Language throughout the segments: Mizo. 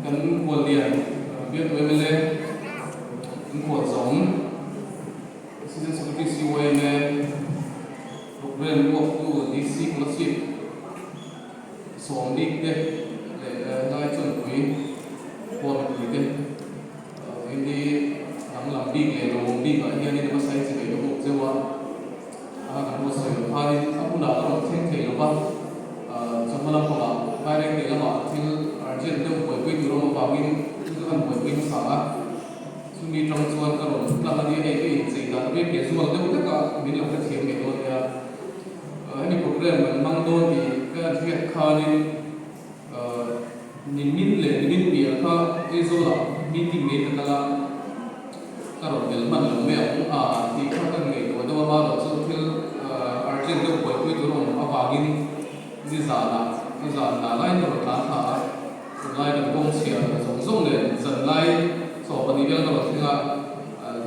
Kan khuallian bialtu mla an khual zawng Assistant Secretary CYMA Programme uaptu DC Kolasib sawm bik te leh helai chawnpui khua mipui te Vawiin danglam bik leh lawmawm bikah hianin a hmasa in chibai ka bawk zeuh a, a kan ruat sawi loh khanin a hunah ka rawn thleng thei lo va, chawhma lampangah Vairengte lamah thil urgent deuh buaipui tur awm avangin chu chu kan buaipui hmasa a, chumi tang chuan ka rawn tlang a nia hei ka inchei dan apiang ke zual deuh hlek a min lo hrethiam ngei dawn nia. Hemi program kan hmang dawn tih ka hriat khanin Nimin leh nimin piah kha Aizawlah meeting nei ta kal a, ka rawn tel hman lo mai ang a tih kha ka ngaihtuah deuh a, amaherawh chu thil urgent deuh buaipui tur a awm avangin nizanah nizan dah laiin ka rawn tlan thla a, tunlai kan kawng chhia zawng zawng leh zanlai chaw pahnih vel ka rawn thleng a,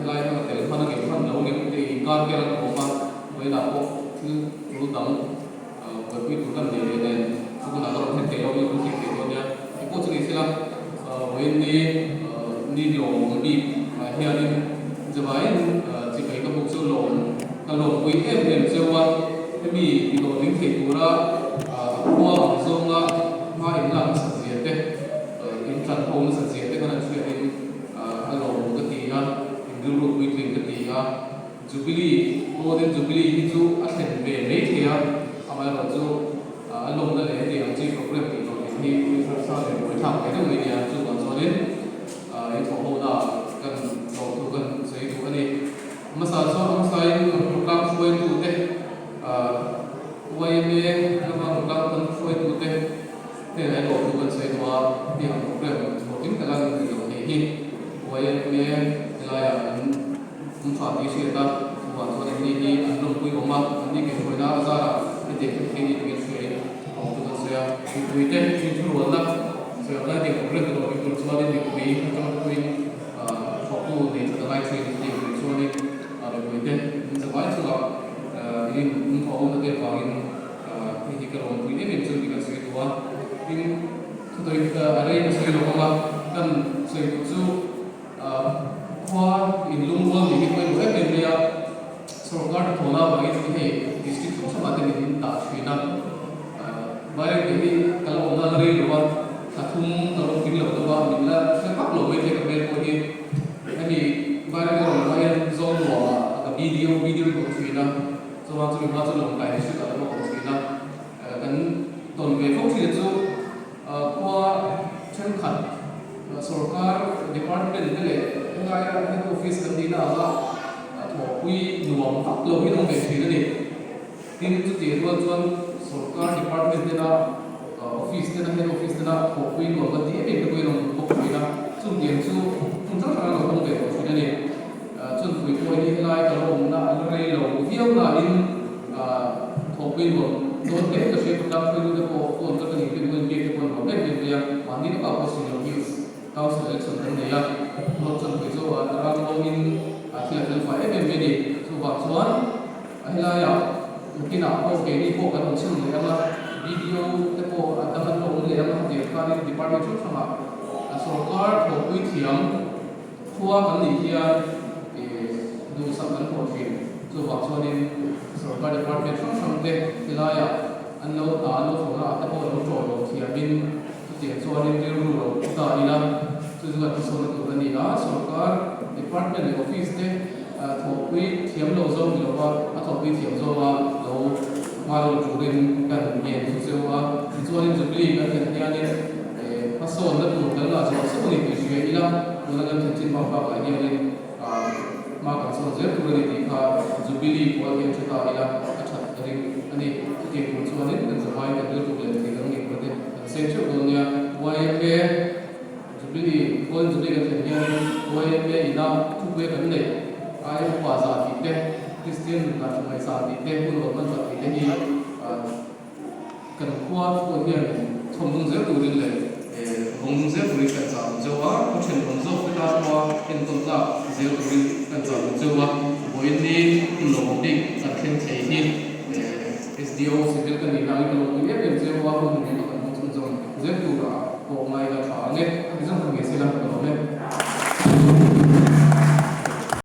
helai kha ka tel hman a ngei hman lo ngem tih inkar vel a ka awm a, vawiinah pawh thil tul dang Buaipui tur kan nei leh nen chu hunah ka rawn thlen thei lo nia kan thlen thei dawn nia tih pawh chu ni sela vawiin ni ni lawmawm bik ah hianin chuvangin chibai ka buk chu lawm ka lawmpui em em cheu a, hemi ti hlawhtling thei tura a khua ang zawnga hma in lak nasat zia te in tlan ho nasat zia te khan an hriatin a lawmawm ka ti a, in rilru puitling ka ti a. Jubilee, Golden Jubilee hi chu a thlen ve mai thei a, amaherawh chu a lawmna leh heti ang chi program tih tawh tih hi thil harsa leh buaithlak ve deuh mai nia, chuvang chuanin in thawhhona kan tlawh thu kan sawi duh a ni. Hmasa chuan a hmasain Rotlang hruaitute, YMA lama Rotlang kan hruaitute hnenah erawh thu kan sawi duh a, heti ang program hlawhtling taka an tih loh theih hi YMA helaiah an Hmun tha tih hriat a, chuvang chuan anni hi an lawmpui awm a, anni keihruaina a zarah hetiang thil thei ni turin hriain a awm chu kan sawi a. Mipuite inthurualna sawiah lai tiang awm reng ta tawh tur chuanin mipui atanga puiin thawktu nei that a ngai thin tih tur chuanin mipuite min zavai chungah in inthawhawmna te avangin hei hi ka lawmpui em em chu tih kan sawi duh a. Tin, thutawi a rei ka sawi lo vang a, kan sawi duh chu. Khua in lungrual nih hi pawimawh em em mai a, sorkar hnathawhna avangin hi hei district hrang hrangah te min dah thin a, Vairengte hi ka la awmna la rei lo a, thla thum ka lo tling lo deuh a, min la hre vak lo mai thei ka hmel pawh hi hemi Vairengte rawn luah hian Zawlnuamah ka BDO BDO hi ka awm thin a, chuvang chu mihma chu Lawngtlai district ah te pawh ka awm thin a, kan tawn ve fo thin chu. Khua thenkhat sorkar department te leh helaia head office kan nihna anga thawhpui nuam vak lo hi an awm ve thin a ni. Tin, chutih rual chuan sorkar department tena office tena head office tena thawhpui nuam kan tih em em te pawhin an awm bawk thin a, chutiang chu hmun hrang hrang an lo awm ve tawh thin a ni. Chunpui pawh hi helai ka lo awmna a la rei lo viau nain thawhpui nuam dawn hle ka hria khawtlang hruaitu te pawh phone ka nih te pawhin biak te pawh nuam em em mai a, mahni lawkah pawh sin lo hi council election kan nei a, vote chunpui chu a ram lawngin thil a fel fai em em mai a ni. Chuvang chuan helaiah nakinah pawh keini pawh kan awm chhun leh ang a, BDO te pawh a dang an lo awm leh ang a, hetiang khanin department hrang hrangah sorkar thawhpui thiam Khua kan nih hian duhsak kan hlawh thin. Chuvang chuanin sorkar department hrang hrang te helaiah an lo hna an lo thawhna ah te pawh lo tawh lo thiamin chutiang chuanin rilru lo pu ta ila chu chu kan hmasawnna tur a ni a. Sorkar department leh office te thawhpui thiam lo zawng ni lova a thawhpui thiam zawnga lo hma lo turin kan ngen chu cheu a. Tichuanin Jubilee kan thlen hianin Hmasawnna tur kan ngah zawh chauh a ni tih hria ila, tuna kan thlen chin bak bakah hianin hma kan sawn zel tur a ni tih kha Jubilee pawl hian hre ta ila a that ka ring a ni. Chutiang tur chuanin kan zavaiin kan rilru leh thei kan ngei tur te kan seng theuh dawn nia. YMA Jubilee Golden Jubilee kan thlen hianin YMA ina thupui a kan neih aia upa zah tih te, Kristian nun dan hmangaih zah tih te, hun rawn hman zah tih te hi Kan khua pawh hian chhawm nung zel turin leh vawng nung zel turin kan chah duh zeuh a, khaw thenawm zawk te tan pawha entawn tlak zel turin kan chah duh zeuh a, vawiin ni hun lo awm bik kan thleng thei hi SDO civil ka nihna angin ka lo pui em em zeuh a, hun hmuhnawm tak kan hmang chhunzawm zel turah pawh ngai la tha ang e.